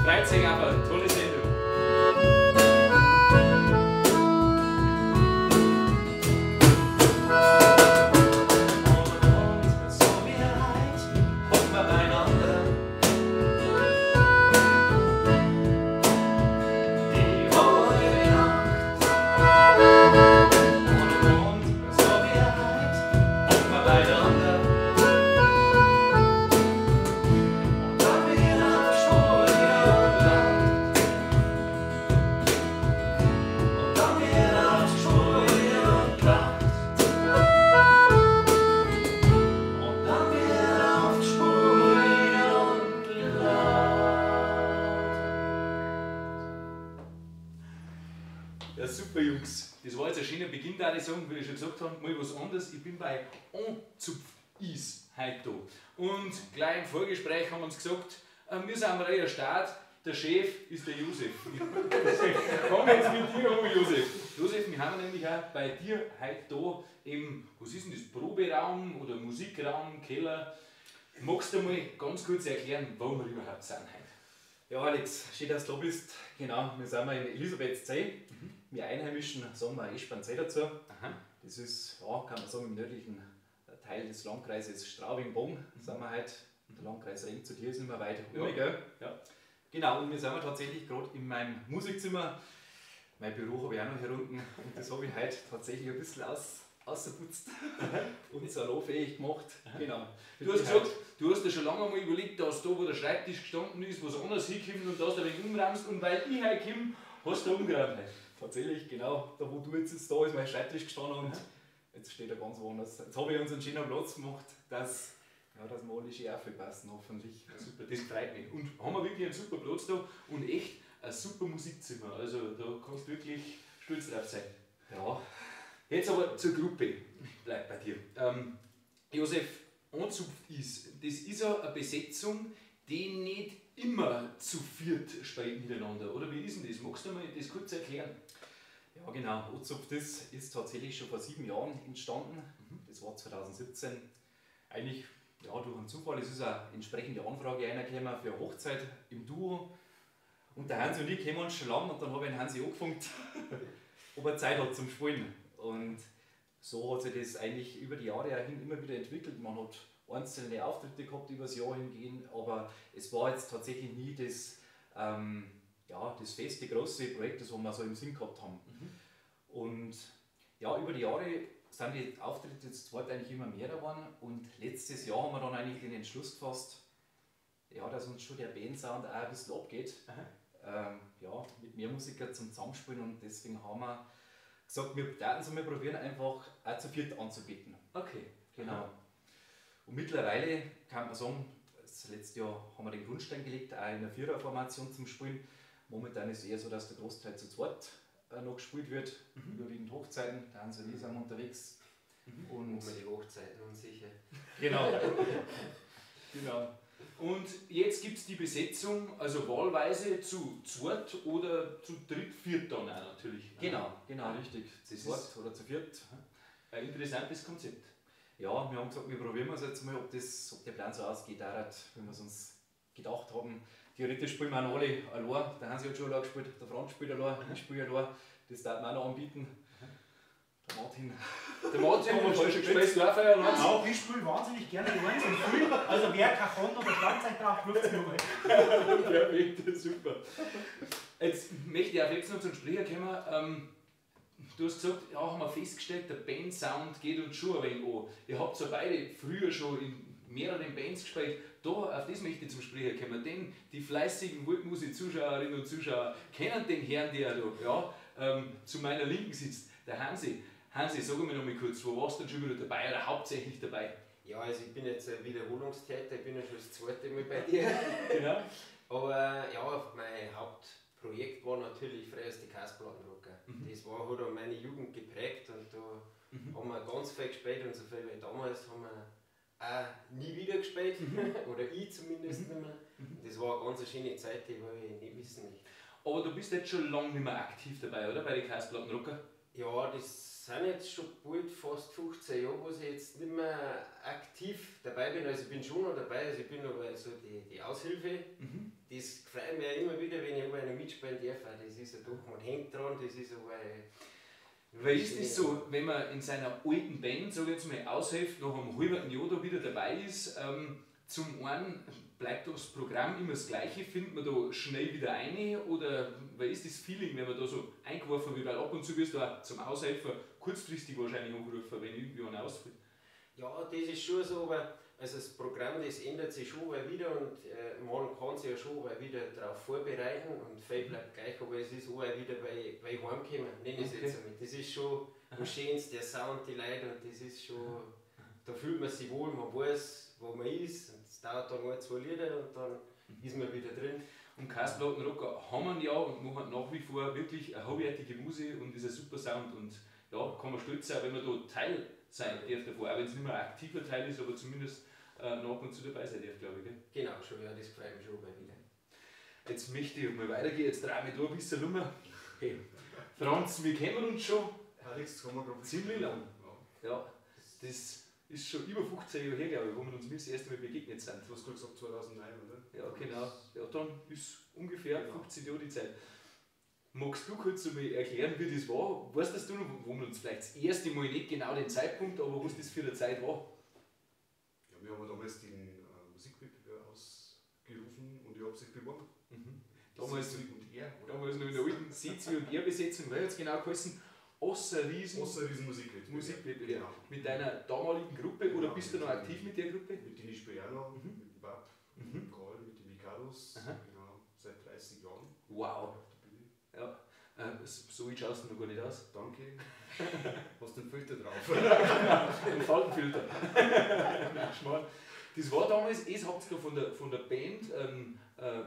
Freut sich aber, tolle Sendung. Ja, super Jungs, das war jetzt ein schöner Beginn, da ich sagen, wie ich schon gesagt habe, mal was anderes. Ich bin bei Anzupft is heute da. Und gleich im Vorgespräch haben wir uns gesagt, wir sind am Reiher Start, der Chef ist der Josef. Komm jetzt mit dir um, Josef. Josef, wir haben nämlich auch bei dir heute da im, was ist denn das, Proberaum oder Musikraum, Keller. Magst du mal ganz kurz erklären, wo wir überhaupt sind heute? Ja, Alex, schön, dass du da bist. Genau, wir sind in Elisabethszell. Wir Einheimischen sagen wir Eschbernzell dazu. Aha. Das ist, ja, kann man sagen, im nördlichen Teil des Landkreises Straubing-Bogen sind wir heute. Der Landkreis Ring zu dir ist nicht mehr weit ja. Gell? Ja. Genau, und wir sind tatsächlich gerade in meinem Musikzimmer. Mein Büro habe ich auch noch hier unten und das habe ich heute tatsächlich ein bisschen ausgeputzt und salonfähig gemacht. Genau. Du hast gesagt, du hast dir schon lange mal überlegt, dass da, wo der Schreibtisch gestanden ist, was anderes hinkommt und dass du ein wenig umräumst. Und weil ich heute komme, hast du umgeräumt. Tatsächlich, genau. Da wo du jetzt sitzt, da ist mein Schreibtisch gestanden und jetzt steht er ganz woanders. Jetzt habe ich uns einen schönen Platz gemacht, dass, ja, dass wir alle schön aufpassen, hoffentlich. Ja, super, das freut mich. Und haben wir wirklich einen super Platz da und echt ein super Musikzimmer. Also da kannst du wirklich stolz drauf sein. Ja. Jetzt aber zur Gruppe, ich bleib bei dir. Josef, Anzupft ist, das ist ja eine Besetzung, die nicht immer zu viert spielt miteinander, oder wie ist denn das? Magst du mal das kurz erklären? Ja genau, Anzupft ist tatsächlich schon vor 7 Jahren entstanden, das war 2017. Eigentlich ja, durch einen Zufall, es ist eine entsprechende Anfrage reingekommen für eine Hochzeit im Duo. Und der Hansi und ich kennen uns schon lange und dann habe ich den Hansi angefunkt, ob er Zeit hat zum Spielen. Und so hat sich das eigentlich über die Jahre hin immer wieder entwickelt. Man hat einzelne Auftritte gehabt über das Jahr hingehend, aber es war jetzt tatsächlich nie das, ja, das feste, große Projekt, das wir so im Sinn gehabt haben. Und ja, über die Jahre sind die Auftritte zu zweit eigentlich immer mehr geworden und letztes Jahr haben wir dann eigentlich den Entschluss gefasst, ja, dass uns schon der Bandsound auch ein bisschen abgeht. Ja, mit mehr Musiker zum Zusammenspielen und deswegen haben wir gesagt, wir daten es mal probieren, einfach auch zu viert anzubieten. Okay. Genau. Aha. Und mittlerweile kann man sagen, das letzte Jahr haben wir den Grundstein gelegt, auch in der Viererformation zum Spielen. Momentan ist es eher so, dass der Großteil zu zweit noch gespielt wird, überwiegend Hochzeiten, da sind sie sind unterwegs. Und immer die Hochzeiten unsicher. Genau. Genau. Und jetzt gibt es die Besetzung, also wahlweise zu zweit oder zu dritt, viert dann auch natürlich. Genau, genau, richtig. Zu zweit oder zu viert. Ein interessantes Konzept. Ja, wir haben gesagt, wir probieren es jetzt mal, ob der Plan so ausgeht, wie wir es uns gedacht haben. Theoretisch spielen wir auch noch alle allein. Der Hansi hat schon allein gespielt, der Franz spielt allein, ich spiele allein. Das darf man auch noch anbieten. Der Martin. Der Martin, spielst du auch allein? Auch ich spiele wahnsinnig gerne allein und viel. Also wer Cajon oder Schlagzeug braucht, ruft es mir mal. Perfekt, super. Jetzt möchte ich auf jetzt noch zum Sprecher kommen. Du hast gesagt, ja, haben wir festgestellt, der Bandsound geht uns schon ein wenig an. Ihr habt ja beide früher schon in mehreren Bands gespielt. Da, auf das möchte ich zum Sprecher kommen, denn die fleißigen Volkmusik-Zuschauerinnen und Zuschauer kennen den Herrn, der da ja, zu meiner Linken sitzt, der Hansi. Hansi, sag mir noch mal kurz, wo warst du denn schon wieder dabei oder hauptsächlich dabei? Ja, also ich bin jetzt ein Wiederholungstäter, ich bin ja schon das zweite Mal bei dir. Genau. Aber ja, mein Hauptprojekt war natürlich früher die Kassplattenrocker. Das war, hat auch meine Jugend geprägt und da haben wir ganz viel gespielt und so viel wie damals haben wir auch nie wieder gespielt, oder ich zumindest nicht mehr. Das war eine ganz schöne Zeit, die ich nicht missen möchte. Aber du bist jetzt schon lange nicht mehr aktiv dabei, oder? Bei den Kassplattenrocker? Ja, das sind jetzt schon bald fast 15 Jahre, wo ich jetzt nicht mehr aktiv dabei bin. Also ich bin schon noch dabei, also ich bin noch bei so die Aushilfe, das freut mich auch immer wieder, wenn ich einer mitspielen darf. Das ist ja doch, man hängt dran, das ist aber. Weil ist es so, wenn man in seiner alten Band, sag ich jetzt mal, aushilft, nach einem halben Jahr da wieder dabei ist, zum einen bleibt das Programm immer das gleiche, findet man da schnell wieder eine oder wie ist das Feeling, wenn man da so eingeworfen wird, weil ab und zu wirst du auch zum Aushelfer kurzfristig wahrscheinlich angerufen, wenn irgendwie einer ausfällt. Ja, das ist schon so, aber also das Programm, das ändert sich schon mal wieder und man kann sich ja schon mal wieder darauf vorbereiten und viel bleibt gleich, aber es ist auch wieder bei heimkommen, nenne ich es jetzt einmal. Das ist schon was Schönes, der Sound, die Leute und das ist schon, da fühlt man sich wohl, man weiß, wo man ist und es dauert dann 1, 2 Lieder und dann ist man wieder drin. Und Kassplattenrocker haben wir ja und machen nach wie vor wirklich eine hochwertige Musik und ist ein super Sound und ja, kann man stolz sein, wenn man da Teil sein darf davon, auch wenn es nicht mehr ein aktiver Teil ist, aber zumindest noch ab und zu dabei sein darf, glaube ich. Gell? Genau, schon, ja, das freut mich schon mal wieder. Jetzt möchte ich mal weitergehen, jetzt drehe ich mich da ein bisschen rum. Hey. Franz, wir kennen uns schon ziemlich lang. Ja, das ist schon über 15 Jahre her, glaube ich, wo wir uns das erste Mal begegnet sind. Du hast gerade gesagt 2009, oder? Ja, genau. Ja, dann ist ungefähr 15 Jahre die Zeit. Magst du kurz einmal erklären, wie das war? Weißt du noch, wo wir uns vielleicht das erste Mal nicht genau den Zeitpunkt, aber was das für eine Zeit war? Ja, wir haben damals den Musikwettbewerb ausgerufen und ich habe sich beworben. Mhm. Damals, und er, damals noch in der alten C, und R-Besetzung, weil jetzt genau geheißen, Osserriesen Musikwettbewerb. Genau. Mit deiner damaligen Gruppe, oder genau, bist du noch aktiv mit der Gruppe? Mit den spiele ich auch noch, mit dem Bab, mit dem Karl, mit den Mikados, genau, seit 30 Jahren. Wow. Ja, so ich schaust du noch gar nicht aus. Danke. Hast du einen Filter drauf? Einen Faltenfilter. Nein, das war damals, es habt ihr da von der Band einen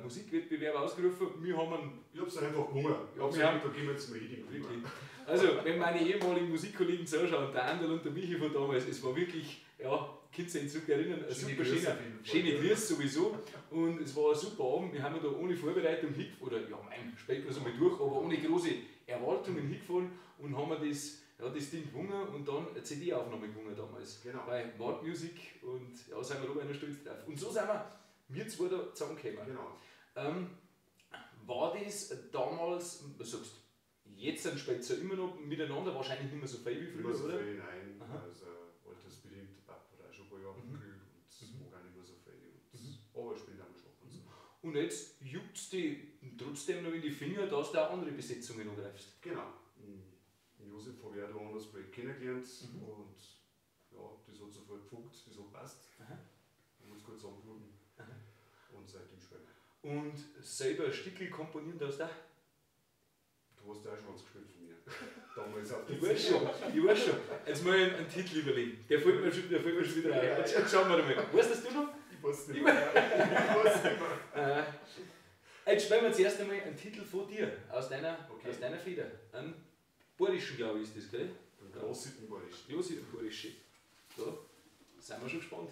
Musikwettbewerb ausgerufen. Wir haben einen. Ich hab's einfach gewonnen. Ja, wir haben, da gehen wir jetzt mal hin. Wirklich. Also, wenn meine ehemaligen Musikkollegen zuschauen, der Anderl und der Michi von damals, es war wirklich, ja, könnt ihr euch zurückerinnern, ein super schöner, schöne Grüße sowieso. Und es war ein super Abend, wir haben da ohne Vorbereitung hingefahren, oder ja, mein, spät wir es einmal durch, aber ohne große Erwartungen hingefahren und haben wir das, ja, das Ding gewonnen und dann eine CD-Aufnahme gewonnen damals. Genau. Bei Mart Music und ja, sind wir da einer stolz drauf. Und so sind wir zwei da zusammengekommen. Genau. War das damals, was sagst du, jetzt sind spielt ja immer noch miteinander, wahrscheinlich nicht mehr so viel wie früher, so oder? Viel, nein, also altersbedingt, der Papa hat auch schon ein paar Jahre gekühlt und es mag auch nicht mehr so viel. Und, aber spielt auch schon ab und zu. Und jetzt juckt es dich trotzdem noch in die Finger, dass du auch andere Besetzungen angreifst. Genau. Josef habe ich auch da ein anderes Projekt kennengelernt und ja, das hat sofort gefunkt, das hat gepasst. Haben uns gut zusammengefunden und seitdem spielen wir. Und selber Stickel komponieren darfst du auch? Du hast ja auch schon was gespielt von mir. Damals auf der Ich weiß schon, ich weiß schon. Jetzt mal einen Titel überlegen. Der fällt mir schon, wieder ein. Jetzt schauen wir mal. Weißt das du noch? Ich weiß nicht mehr. Ich weiß nicht mehr. Jetzt spielen wir zuerst einmal einen Titel von dir, aus deiner, aus deiner Feder. Einen Bayerischen, glaube ich, ist das, gell? Einen Großhüttenbayerischen. Großhüttenbayerischen. Da sind wir schon gespannt.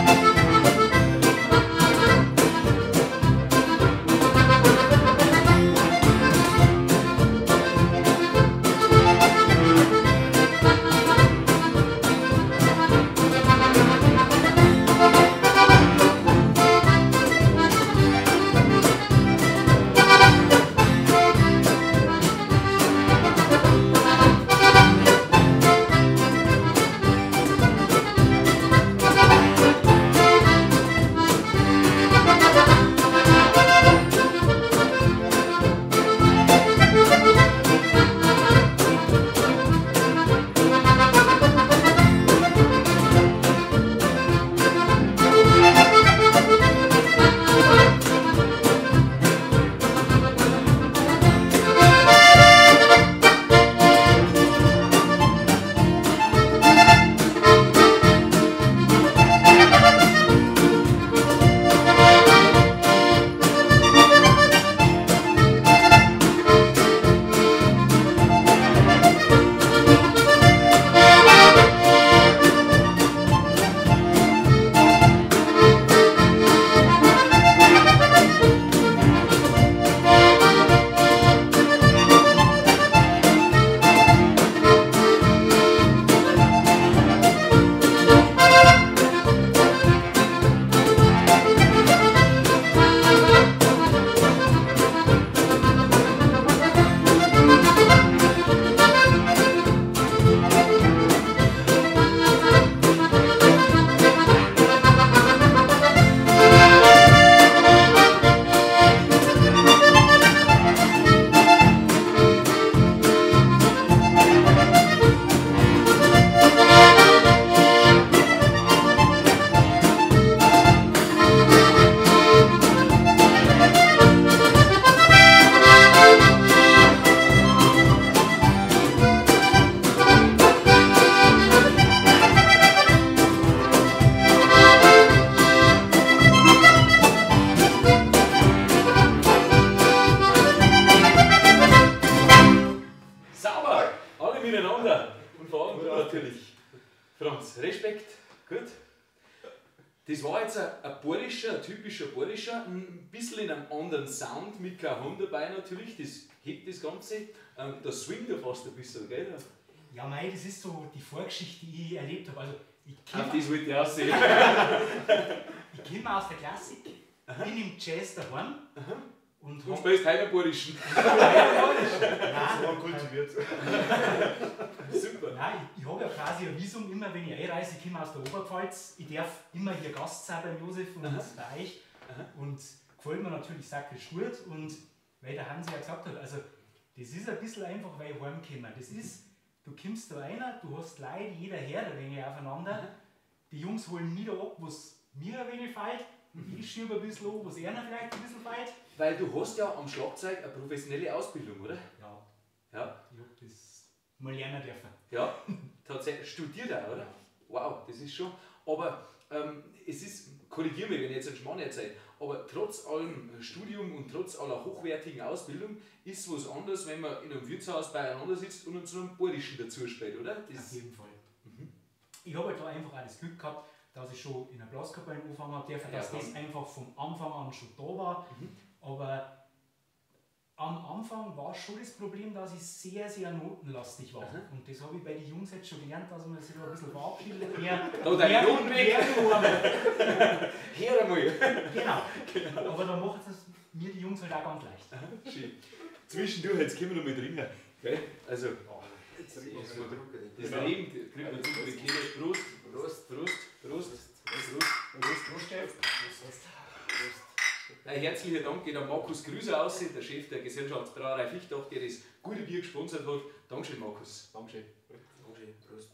Thank miteinander. Und vor allem du natürlich. Franz, Respekt. Gut. Das war jetzt ein bayerischer, ein typischer bayerischer, ein bisschen in einem anderen Sound mit Cajon dabei natürlich, das hebt das Ganze. Das swingt ja fast ein bisschen, gell? Ja, mei, das ist so die Vorgeschichte, die ich erlebt habe. Also, ich Auf das wollte ich aussehen. Ich komme aus der Klassik, bin im Jazz daheim. Und du spielst heute einen bayerischen. Nein, kultiviert. Super. Nein, ich habe ja quasi ein Visum, immer wenn ich einreise, ich komme aus der Oberpfalz. Ich darf immer hier Gast sein beim Josef und bei euch. Und gefällt mir natürlich sakrisch gut. Und weil der Hansi ja gesagt hat, also das ist ein bisschen einfach, weil ich heimkomme. Das ist, du kommst da rein, du hast Leute, jeder hört ein wenig aufeinander. Die Jungs holen mich da ab, was mir ein wenig fehlt. Ich schiebe ein bisschen an, was einer vielleicht ein bisschen fehlt. Weil du hast ja am Schlagzeug eine professionelle Ausbildung, oder? Ja. Ja. Ich hab das mal lernen dürfen. Ja, tatsächlich. Studiert auch, oder? Wow, das ist schon. Aber es ist, korrigier mich, wenn ich jetzt einen Schmarrn erzähle, aber trotz allem Studium und trotz aller hochwertigen Ausbildung ist was anderes, wenn man in einem Wirtshaus beieinander sitzt und zu einem Bayerischen dazu spielt, oder? Das auf jeden Fall. Ich habe halt da einfach auch das Glück gehabt, dass ich schon in der Blaskapelle angefangen habe dürfen, dass das einfach vom Anfang an schon da war. Aber am Anfang war schon das Problem, dass ich sehr, sehr notenlastig war. Und das habe ich bei den Jungs jetzt schon gelernt, dass man sich da ein bisschen verabschiedet. Da deine Noten weg! Her einmal! Genau. Aber da machen es mir die Jungs halt auch ganz leicht. Schön. Zwischendurch, jetzt können wir noch mal trinken. Gell? Also, das Leben kriegt man super die Kehle. Prost! Prost! Prost! Prost! Prost! Prost! Prost, Chef! Prost! Ein herzlicher Dank geht an Markus Grüser aus, der Chef der Gesellschaftsbrauerei Viechtach, der das gute Bier gesponsert hat. Dankeschön, Markus. Dankeschön. Dankeschön. Prost.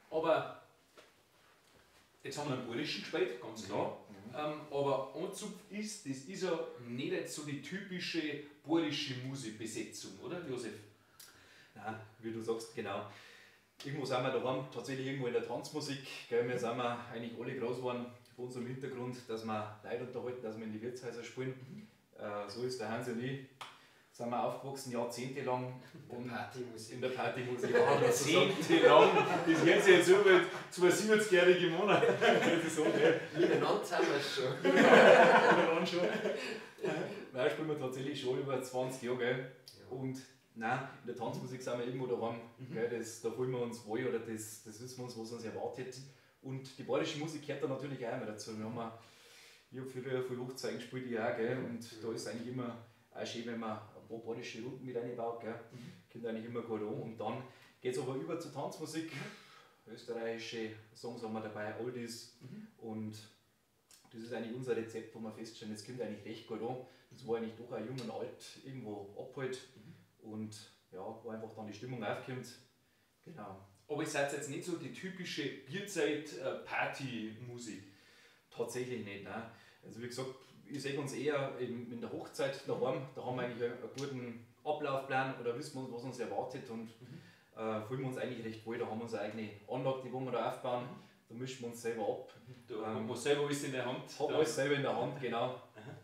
Aber jetzt haben wir einen bayerischen gespielt, ganz klar. Aber Anzupf ist, das ist ja nicht jetzt so die typische bayerische Musikbesetzung, oder Josef? Nein, wie du sagst, genau. Irgendwo sind wir daheim, tatsächlich irgendwo in der Tanzmusik. Gell, wir sind wir eigentlich alle groß geworden von unserem Hintergrund, dass wir Leute unterhalten, dass wir in die Wirtshäuser spielen. So ist der Hansi und ich. Sind wir aufgewachsen, jahrzehntelang. Und Partymusik. In der Partymusik. Jahrzehntelang? Das hört sich jetzt so mit zwei 70-jährigen Monat. Das ist so, gell? Miteinander sind wir schon. Miteinander schon. Nein, spielen wir tatsächlich schon über 20 Jahre, gell? Ja. Und nein, in der Tanzmusik sind wir irgendwo daheim. Gell, das, da fühlen wir uns wohl oder das wissen wir uns, was uns erwartet. Und die bayerische Musik gehört da natürlich auch immer dazu. Wir haben auch, ich habe früher viel Hochzeiten gespielt, ich auch, gell? Und da ist eigentlich immer auch schön, wenn man ein paar bayerische Runden mit reinbaut. Gell? Kommt eigentlich immer gut an. Und dann geht es aber über zur Tanzmusik. Österreichische Songs haben wir dabei, Oldies. Und das ist eigentlich unser Rezept, wo wir feststellen, das kommt eigentlich recht gut an. Das war eigentlich doch auch jung und alt irgendwo abholt. Und ja, wo einfach dann die Stimmung aufkommt. Genau. Aber ihr seid jetzt nicht so die typische Bierzeit-Party-Musik. Tatsächlich nicht, nein. Also wie gesagt, ich sehe uns eher in der Hochzeit daheim. Da haben wir eigentlich einen guten Ablaufplan oder wissen wir, was uns erwartet und fühlen wir uns eigentlich recht wohl. Da haben wir unsere eigene Anlage, die wir da aufbauen. Da mischen wir uns selber ab. Da hat man selber alles in der Hand. Hat alles selber in der Hand, genau.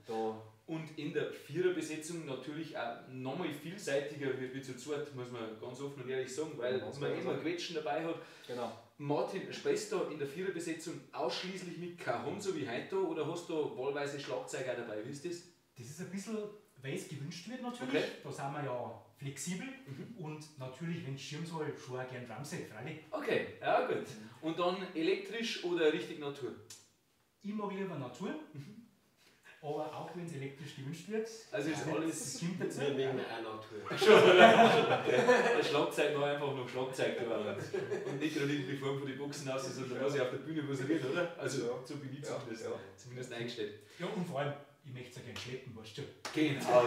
Da Und in der Viererbesetzung natürlich auch nochmal vielseitiger wie zu zweit, muss man ganz offen und ehrlich sagen, weil man immer Quetschen dabei hat. Genau. Martin, spielst du in der Viererbesetzung ausschließlich mit Cajon, so wie heute, oder hast du wahlweise Schlagzeug auch dabei? Wie ist das? Das ist ein bisschen, weil es gewünscht wird natürlich. Okay. Da sind wir ja flexibel und natürlich, wenn es schirm soll, schon auch gern Drumset, freilich. Okay, ja gut. Und dann elektrisch oder richtig Natur? Ich mag lieber Natur. Aber auch wenn es elektrisch gewünscht wird. Also ist alles. Das kommt dazu. Wir mögen auch Natur. Schon, oder? Der Schlagzeug war einfach noch Schlagzeug da. Und nicht gerade irgendwie Form von den Boxen aus, sondern was ich auf der Bühne was reden, oder? Also Ja. so bin ich Ja, zumindest, ja. zumindest eingestellt. Ja, und vor allem, ich möchte es ja gern schleppen, weißt du. Genau,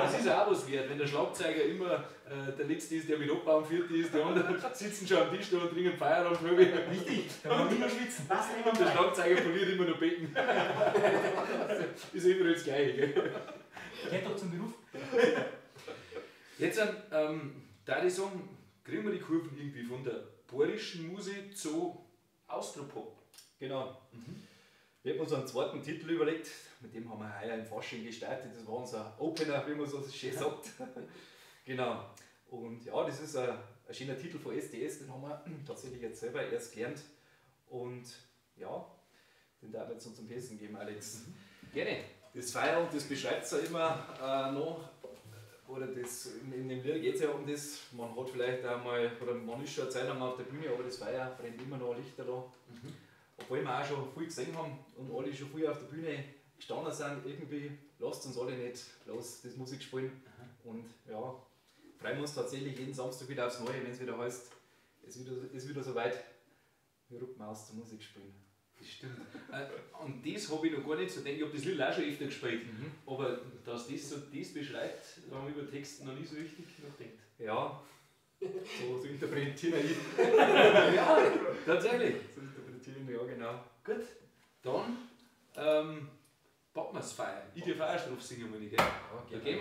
das ist auch was wert, wenn der Schlagzeuger immer der Letzte ist, der mit abbauen, vierte ist, die anderen sitzen schon am Tisch da und trinken Feierabend. Richtig, da muss ich noch schwitzen. Passt immer Und der rein. Schlagzeuger poliert immer noch Becken. Ist immer das Gleiche, gell? Gehört doch zum Beruf. Jetzt, da ich sagen, kriegen wir die Kurven irgendwie von der bayerischen Musik zu Austropop. Genau. Wir haben uns einen zweiten Titel überlegt, mit dem haben wir heuer im Fasching gestartet. Das war unser Opener, wie man so schön sagt. Genau. Und ja, das ist ein schöner Titel von SDS, den haben wir tatsächlich jetzt selber erst gelernt. Und ja, den darf ich jetzt noch zum Besten geben, Alex. Mhm. Gerne. Das Feier, und das beschreibt es ja immer noch, oder das, in dem Lied geht es ja um das, man hat vielleicht auch mal, oder man ist schon eine Zeit lang auf der Bühne, aber das Feier brennt immer noch lichterloh. Mhm. Obwohl wir auch schon viel gesehen haben und alle schon viel auf der Bühne gestanden sind, irgendwie lasst uns alle nicht los, das Musik spielen. Mhm. Und ja, freuen wir uns tatsächlich jeden Samstag wieder aufs Neue, wenn es wieder heißt, es ist wieder soweit, wir rücken aus zur Musik spielen. Das stimmt. Und das habe ich noch gar nicht so gedacht. Ich habe das Lied auch schon öfter gespielt. Mhm. Aber dass das so das beschreibt, da haben wir über Text noch nie so richtig nachgedacht. Ja, so interpretiere ich. Ja, tatsächlich. So interpretiere ich, ja, genau. Gut, dann packen wir es feiern. Ich darf auch drauf singen, wenn ich gehe. Ja, da gehen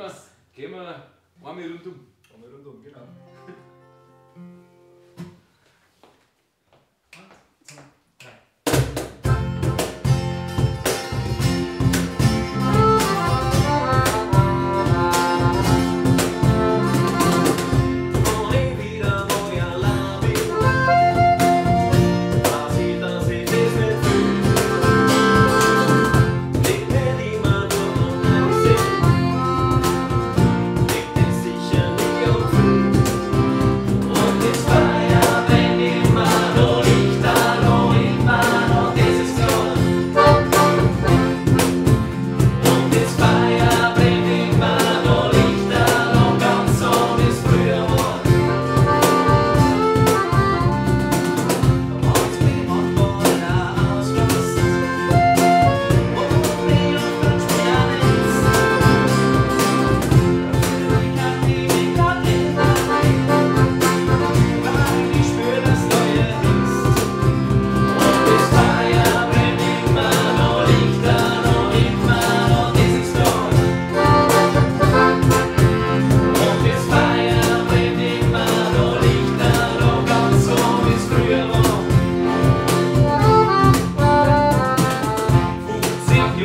wir einmal rundum. Einmal rundum, genau. Sicher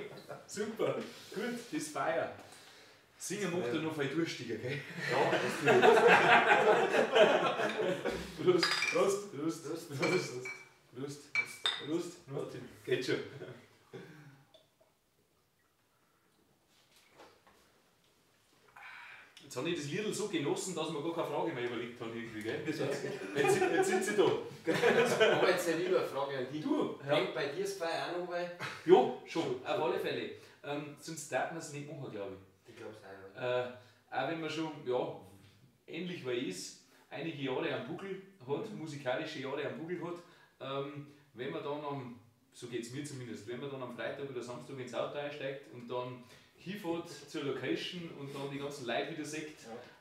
nicht auf Super, gut, das Feier. Singen macht er noch viel durstiger, gell? Ja, das Prost, Prost, Prost, Prost, Prost, Prost, Prost, Prost. Geht schon. Jetzt habe ich das Liedl so genossen, dass mir gar keine Frage mehr überlegt habe irgendwie, gell? Jetzt sind sie da. Aber jetzt eine lieber Frage an dich. Du, ja. Brennt bei dir das Feuer auch noch bei? Ja, schon, auf alle Fälle. Sonst darf man es nicht machen, glaube ich. Ich glaube es auch, ja. Auch wenn man schon, ja, ähnlich wie ist, einige Jahre am Buckel hat, musikalische Jahre am Buckel hat, wenn man dann so geht es mir zumindest, wenn man dann am Freitag oder Samstag ins Auto einsteigt und dann hinfährt zur Location und dann die ganzen Leute wieder sieht,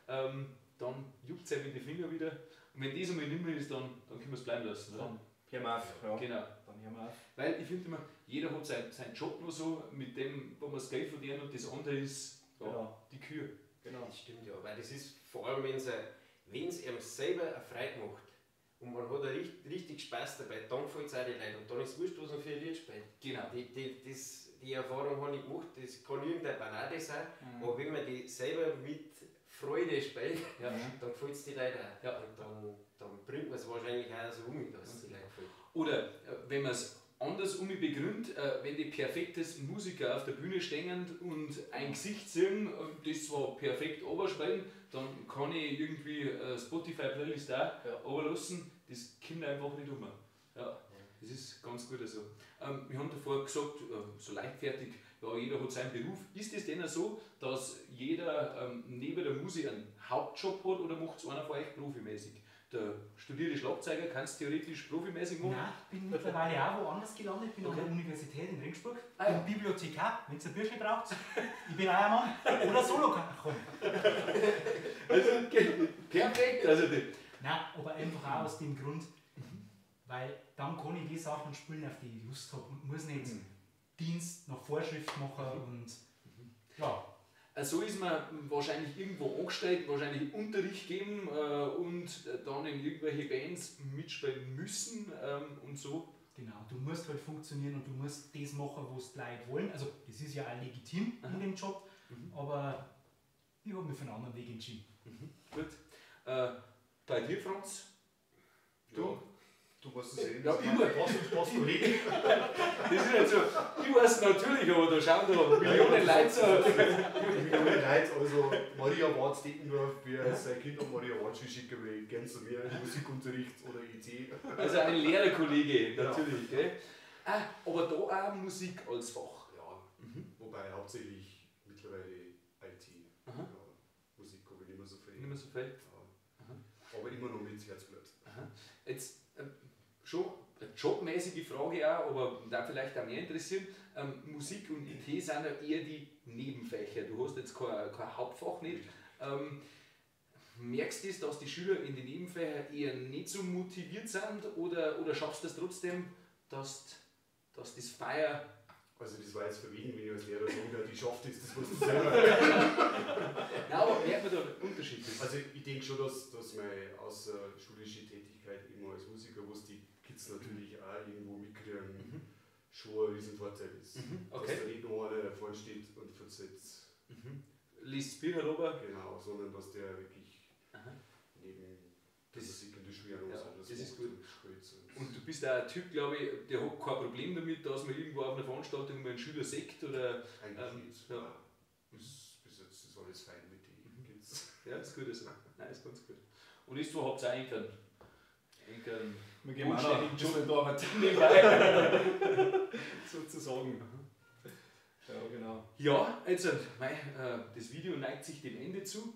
ja. Dann juckt es einem in die Finger wieder. Und wenn das einmal nicht mehr ist, dann können wir es bleiben lassen. Oder? Dann hören wir auf. Ja. Genau. Dann hören wir auf. Weil ich finde immer, jeder hat seinen Job noch so, mit dem, wo man das Geld verdient, und das andere ist ja, genau. Die Kühe. Genau. Das stimmt ja, weil das ist vor allem, wenn es einem selber eine Freude macht und man hat richtig Spaß dabei, dann gefällt es auch den Leuten und dann ist es wurscht, was man für ein Lied spielt. Genau. Die Erfahrung habe ich gemacht, das kann irgendeine Ballade sein, aber wenn man die selber mit Freude spielt, ja. Dann gefällt es die Leuten auch. Ja. Und dann bringt man es wahrscheinlich auch so um, dass es die Leute gefällt. Oder wenn man es anders um mich begründet, wenn die perfektesten Musiker auf der Bühne stehen und ein Gesicht sehen, das zwar perfekt runterspielen, dann kann ich irgendwie Spotify-Playlist auch runterlassen, das kommt einfach nicht um. Ja, das ist ganz gut so. Wir haben davor gesagt, so leichtfertig, ja, jeder hat seinen Beruf. Ist es denn auch so, dass jeder neben der Musik einen Hauptjob hat oder macht es einer von euch profimäßig? Der studierte Schlagzeuger kann es theoretisch profimäßig machen? Nein, ich bin mittlerweile auch woanders gelandet. Ich bin an der Universität in Regensburg. Ah, ja. Bin Bibliothekar, wenn ihr ein Bürschchen braucht. Ich bin auch ein Mann. Oder Solo. Also, perfekt. Also, nein, aber einfach auch aus dem Grund, weil dann kann ich die Sachen spielen, auf die ich Lust habe und muss nicht Dienst nach Vorschrift machen und ja. So ist man wahrscheinlich irgendwo angestellt, wahrscheinlich Unterricht geben und dann in irgendwelche Bands mitspielen müssen und so. Genau, du musst halt funktionieren und du musst das machen, was die Leute wollen. Also das ist ja auch legitim in dem Job, aber ich habe mich für einen anderen Weg entschieden. Mhm. Gut. Bei dir, Franz? Du? Ja. Du weißt es eh. Ja, immer. Was Kollege. Das ist nicht so. Ich weiß natürlich, aber da schauen da Millionen Leute zu. Millionen Leute, also Maria Wart Deckendorf, wer sein Kind an Maria Wart schicken will, gern zu mir in Musikunterricht oder IT. Also ein Lehrerkollege, natürlich. Gell? Ah, aber da auch Musik als Fach. Ja, wobei hauptsächlich mittlerweile IT. Ja, Musik habe ich nicht mehr so viel. Nicht mehr so viel? Ja. Aber immer noch mit Herzblut. Aha. Jetzt schon eine jobmäßige Frage auch, aber da vielleicht auch mehr interessieren. Musik und IT sind ja eher die Nebenfächer. Du hast jetzt kein Hauptfach nicht. Merkst du das, dass die Schüler in den Nebenfächern eher nicht so motiviert sind oder schaffst du das trotzdem, dass das Feier... Also das war jetzt verwegen, wenn ich als Lehrer sagen würde, ich schaffe das, das musst du selber. Nein, aber merkt man da einen Unterschied? Also ich denke schon, dass meine außerschulische Tätigkeit immer als Musiker, wo es die Kids natürlich auch irgendwo mitkriegen, schon ein Riesenvorteil ist. Okay. Dass da nicht nur einer, der vorne steht und verzählt. Liest Bücher runter. Genau, sondern dass der wirklich neben der Musik in der Schule auch noch was anderes das ist macht gut. und spielt. Und du bist auch ein Typ, glaube ich, der hat kein Problem damit, dass man irgendwo auf einer Veranstaltung mal einen Schüler sieht oder. Eigentlich nicht. Ja. Bis jetzt ist alles fein mit den Kids. Ja, ist gut. Also. Nein, ist ganz gut. Und ist, du habt auch einen Wir gehen auch noch ein bisschen da nebenbei. sozusagen. Ja, genau. Ja, also, das Video neigt sich dem Ende zu.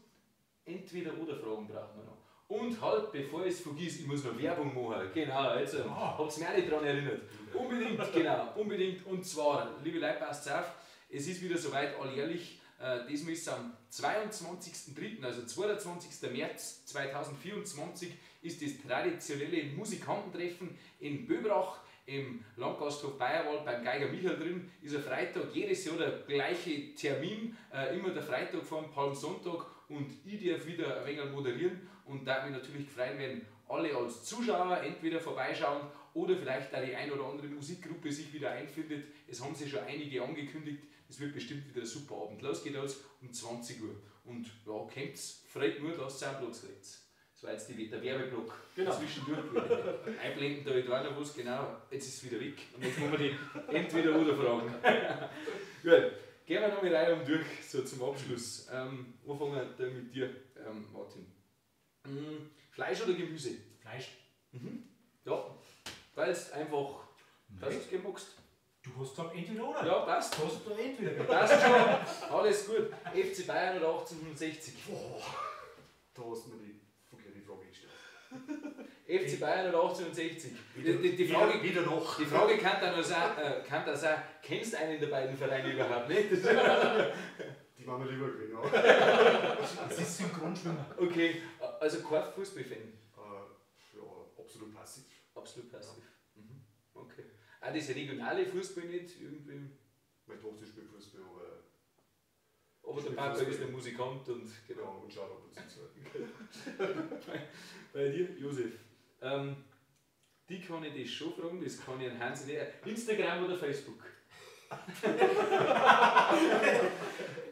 Entweder oder Fragen brauchen wir noch. Und halt, bevor ich es vergiss, ich muss noch Werbung machen. Genau, also, habt's mir auch nicht daran erinnert. Unbedingt, genau, unbedingt. Und zwar, liebe Leute, passt auf, es ist wieder soweit alljährlich. Diesmal ist es am 22.03., also 22. März 2024, ist das traditionelle Musikantentreffen in Böbrach im Landgasthof Bayerwald beim Geiger Michael drin. Ist ein Freitag, jedes Jahr der gleiche Termin, immer der Freitag vor dem Palmsonntag, und ich darf wieder ein wenig moderieren und da mich natürlich freuen, wenn alle als Zuschauer entweder vorbeischauen Oder vielleicht auch die ein oder andere Musikgruppe sich wieder einfindet. Es haben sich schon einige angekündigt. Es wird bestimmt wieder ein super Abend. Los geht es um 20 Uhr. Und ja, kommt's, freut nur, dass ihr einen Platz kriegt. Das war jetzt der Werbeblock. Genau. Zwischendurch. Einblenden, da war noch was, genau. Jetzt ist es wieder weg. Und jetzt müssen wir die Entweder-Oder fragen. Gut, gehen wir noch mal rein und durch, so zum Abschluss. Anfangen wir da mit dir, Martin. Fleisch oder Gemüse? Fleisch. Mhm. Ja, weil es einfach, dass du es gern magst. Du hast gesagt entweder oder. Ja, passt. Du hast entweder. Passt schon. Alles gut. FC Bayern oder 1860? Boah, da hast du mir die verkehrte Frage gestellt. FC Bayern oder 1860? Die Frage, wieder noch. Die Frage kann dann auch sein, kennst du einen der beiden Vereine überhaupt nicht? Die waren mir lieber gewesen, ja. Das ist Synchronschwimmer. Okay, also kein Fußballfan? Ja, absolut passiv. Absolut passiv. Ja. Mhm. Okay. Auch das regionale Fußball nicht irgendwie? Meine Tochter spielt Fußball, aber der Papa ist der Musikant und genau. Ja, und schaut ab und zu. Bei dir, Josef. Die kann ich das schon fragen, das kann ich an Hansi nicht. Instagram oder Facebook?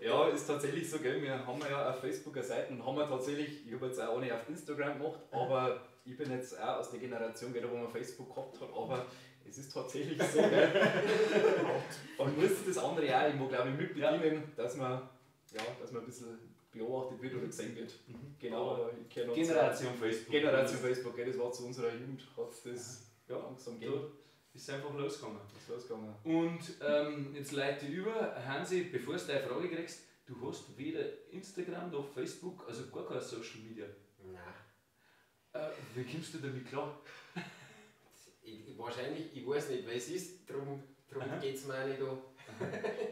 Ja, ist tatsächlich so, gell? Wir haben ja eine Facebook-Seite und haben wir tatsächlich, ich habe jetzt auch nicht auf Instagram gemacht, aber ich bin jetzt auch aus der Generation, gell, wo man Facebook gehabt hat, aber es ist tatsächlich so, gell? Man muss das andere auch irgendwo, glaube ich, mitbedienen, ja. Dass man ein bisschen beobachtet wird oder gesehen wird. Mhm. Genau, ich kenne Generation Facebook. Generation Facebook, gell, das war zu unserer Jugend, hat es das ja, langsam gegeben. Ist einfach losgegangen. Ist losgegangen. Und jetzt leite ich über, Hansi, bevor du deine Frage kriegst, du hast weder Instagram noch Facebook, also gar kein Social Media. Nein. Wie kommst du damit klar? Wahrscheinlich, ich weiß nicht, wer es ist, darum geht es mir auch nicht an.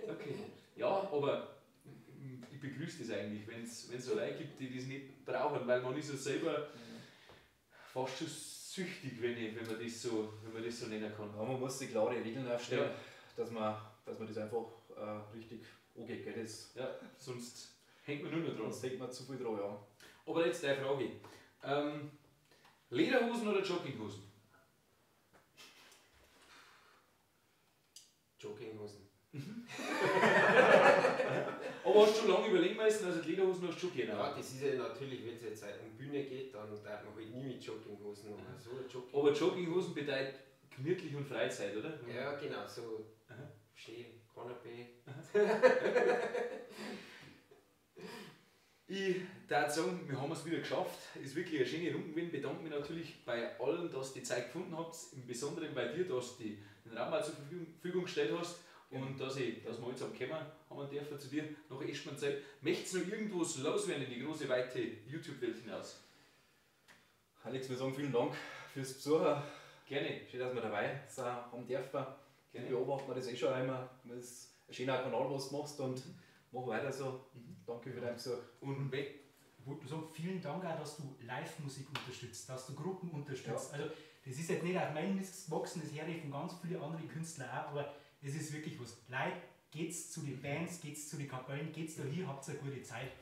Okay. Ja, aber ich begrüße das eigentlich, wenn es so Leute gibt, die das nicht brauchen, weil man ist ja selber fast schon süchtig, wenn man das so nennen kann. Ja, man muss sich klare Regeln aufstellen, ja. dass man das einfach richtig angeht. Gell? Das ja, sonst hängt man nur noch dran. Sonst hängt man zu viel dran, ja. Aber jetzt deine Frage. Lederhosen oder Jogginghosen? Jogginghosen. Aber hast du schon lange überlegen müssen, also die Lederhosen hast du schon gerne. Ja, das ist ja natürlich, wenn es jetzt um Bühne geht, dann darf man halt nie mit Jogginghosen oder so. Jogging. Aber Jogginghosen bedeutet gemütlich und Freizeit, oder? Ja, genau, so schön, Kanapee. Ich würde sagen, wir haben es wieder geschafft. Ist wirklich eine schöne Runde gewesen. Bedanke mich natürlich bei allen, dass ihr die Zeit gefunden habt. Im Besonderen bei dir, dass du den Raum auch zur Verfügung gestellt hast. Und dass wir jetzt am kommen haben dürfen zu dir nach Eschmannzell. Möchtest du noch irgendwas loswerden in die große, weite YouTube-Welt hinaus? Alex, wir sagen vielen Dank fürs Besuchen. Gerne. Schön, dass wir dabei sind haben dürfen. Gerne. Beobachten wir das eh schon einmal. Das ist ein schöner Kanal, was du machst und mach weiter so. Mhm. Danke für deinen Besuch. Und ich wollte sagen, vielen Dank auch, dass du Live-Musik unterstützt, dass du Gruppen unterstützt. Ja. Also, das ist jetzt nicht auf meinen Mist gewachsen, das höre ich von ganz vielen anderen Künstlern auch, aber es ist wirklich was. Leute, geht's zu den Bands, geht's zu den Kapellen, geht's da hin, habt eine gute Zeit.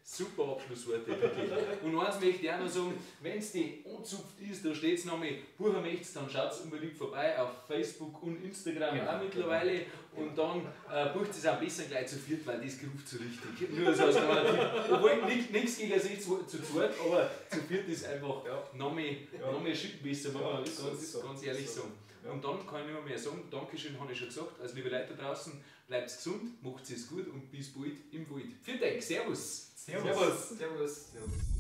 Super Abschlussworte, wirklich. Und eins möchte ich auch noch sagen, wenn es die anzupft ist, da steht es nochmal, buchen möchtest, dann schaut unbedingt vorbei auf Facebook und Instagram, genau, auch mittlerweile. Genau. Und dann bucht es am besten gleich zu viert, weil das ruft so richtig. Nur so als kleiner Tipp. Obwohl nichts gegen sich zu zweit, aber zu viert ist einfach noch mehr Schippen besser, muss man ganz ehrlich sagen. Ja. Und dann kann ich nicht mehr sagen, Dankeschön, habe ich schon gesagt. Also liebe Leute da draußen, bleibt gesund, macht es gut und bis bald im Wald. Vielen Dank, Servus. Servus. Servus. Servus. Servus.